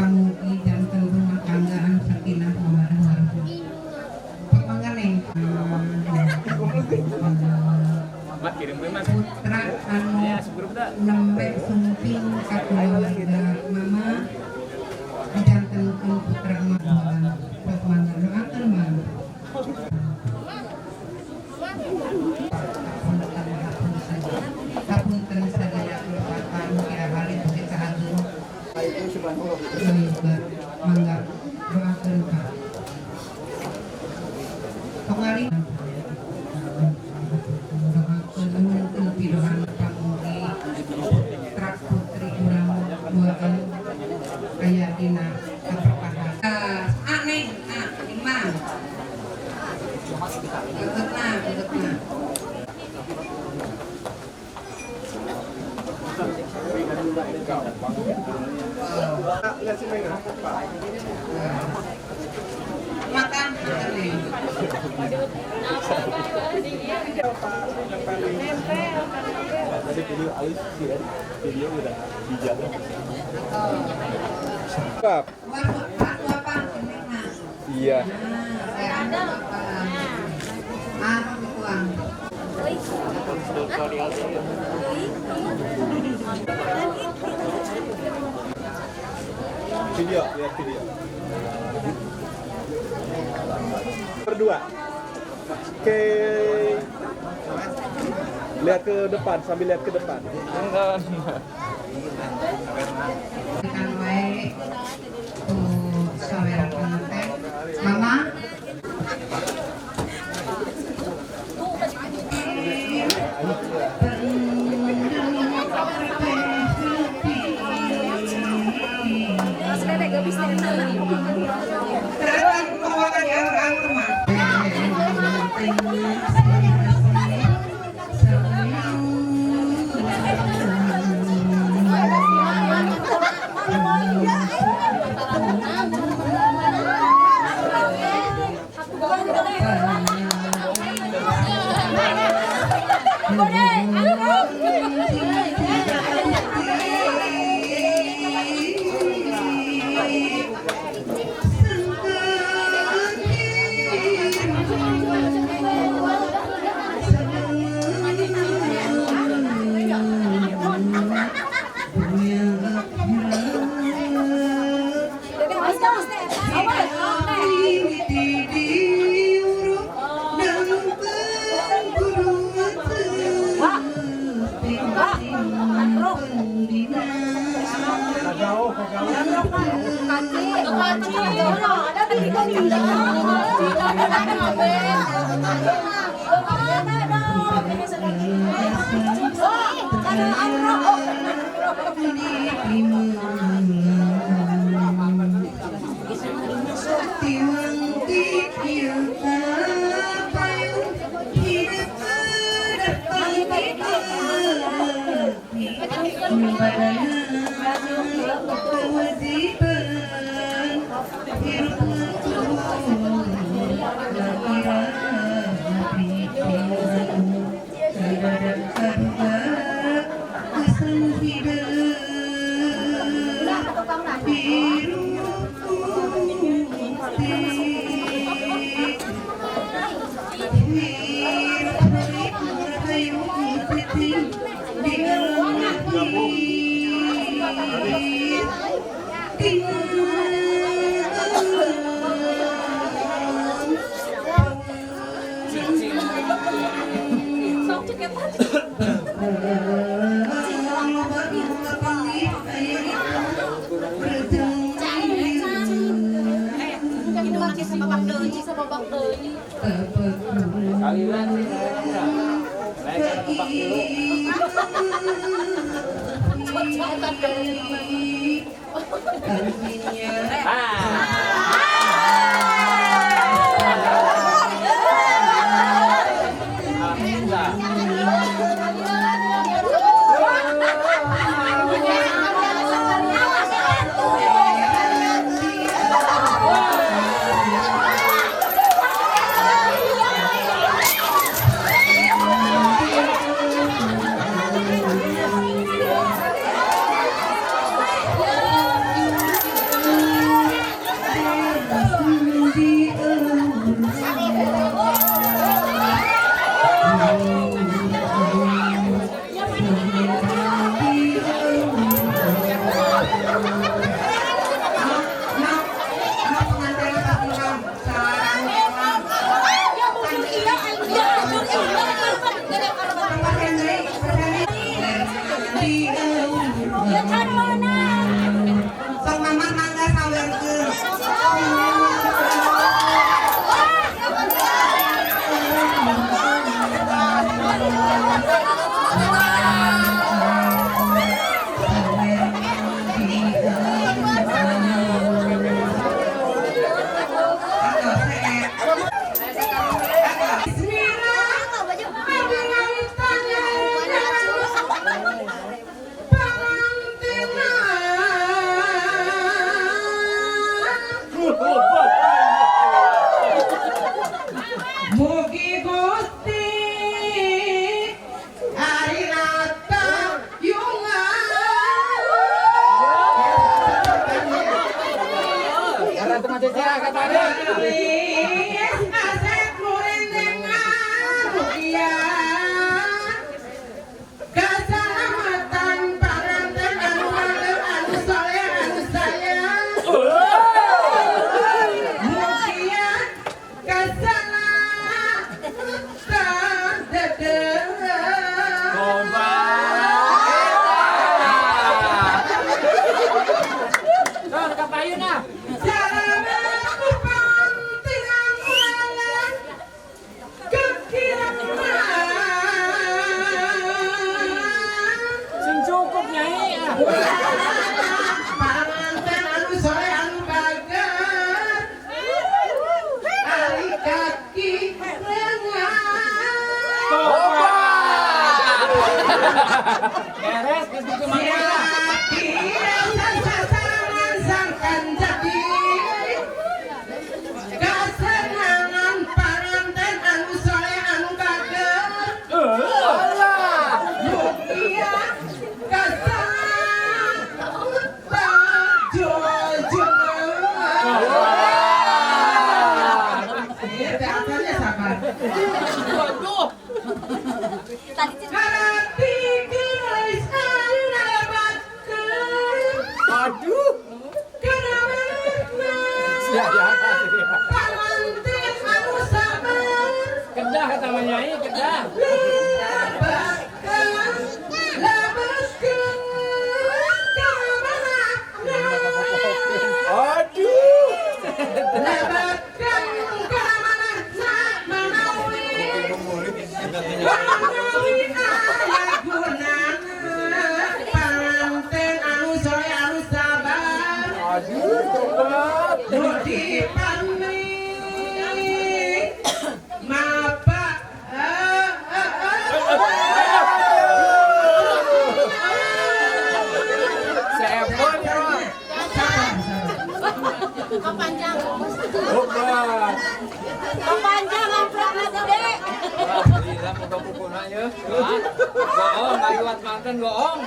Pamugi janten rumah tangga anu sakinah, mawaddah, warahmah. Mangga, Neng. Mak, kirim gue, Mas. Putra anu Ya, segrup tak. Nembe sumping ka keluarga mama dijantenkeun putra mama. Sok mangga doakeun, Mama. Hapunten, hapunten, hapunten sadaya kelepatan kira alit ugi ka ageung. Sayoga, mangga doakeun, Pak. Tongali doakeun, nyuhunkeun pidoan pamugi putra putri urang duaan aya dina kaberkahan. Ah, Neng, ah, lima. Gegetna, gegetna. Lihat sih, Pak. Makan, makan, Neng. Tadi video alus sih kan. Video udah di jalan. Pak. Wah, apa? Neng mah. Iya. Nah, saya ada apa? Ah, dituang. Video, lihat video. Berdua. Oke. Lihat ke depan, sambil lihat ke depan. Kan wae ku saweran teh. Mama. Terus penguatan di anggur-anggur mah. cicir ka tadi. Asep murendengan rupiah keselamatan paranten anu mager anu soleh anu sayang mugia keselamatan dedeh. Son ka payun ah. Sing cukup nyai ah. Panganten anu soleh anu bager ari kaki lengan. Beres geus buku mangga. Sasaran sangkan jadi kesenangan paranten anu soleh anu bager mugia keselamatan jojoan. Ini teaternya sabar. Waduh. Harati geus anu nalebatkeun. Aduh. Karamanna. Ya ya. Panganten anu sabar. Kedah kata mah nyai, kedah. Lebetkeun, lebetkeun kamanahna. Aduh. Lebetkeun kamanahna manawi. Manawi aya gunana. Panganten anu soleh anu sabar. Aduh, tobat. Nu dipamri mapa Sepon ya. Sabar, sabar. Kepanjang. Tobat. Kepanjang amplopna gede. Gila moga pukuna ye. Bohong, ngaliwat manten bohong.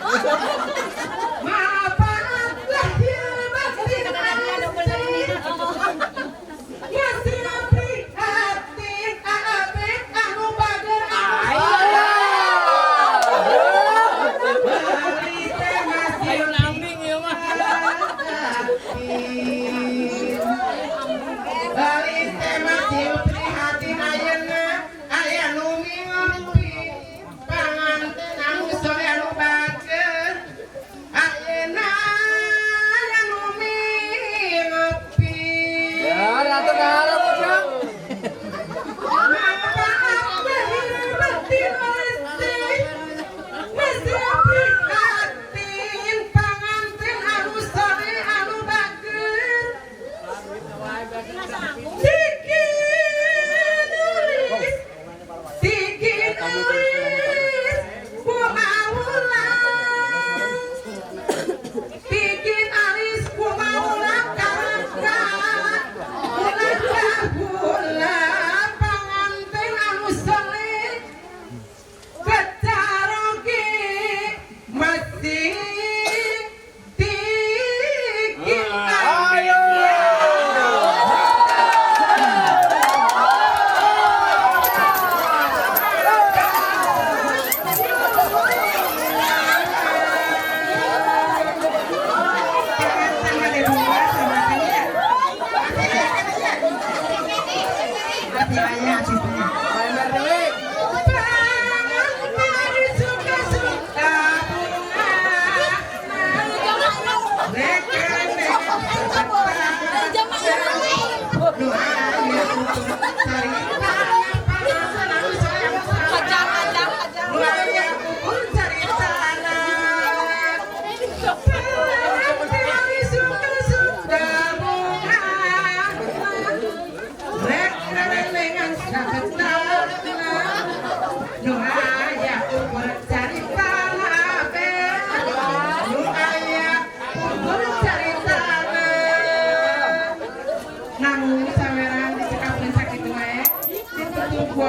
Maafat lahir batin asih. Ngasih prihatin abe anu bager anu bari teh masih Ayo nambing ieu mah. Bari teh masih prihatin ayeuna aya nu ngopi panganten anu soleh anu bager ayeuna aya nu ngopi. Ya, ratu ngarep ujang. Maaf lahir batin asih masih prihatin panganten anu soleh anu bager. Tikin alis kumaulang. Tikin alis kumaulang karangka ulang kahula panganten anu soleh kecaroge masih tikin Ayo. Ember deui. Kajang, kajang, kajang. Nu aya ukur caritana abe, nu aya ukur caritana. Nanggung saweran dicekapkeun sakitu wae, ditutup ku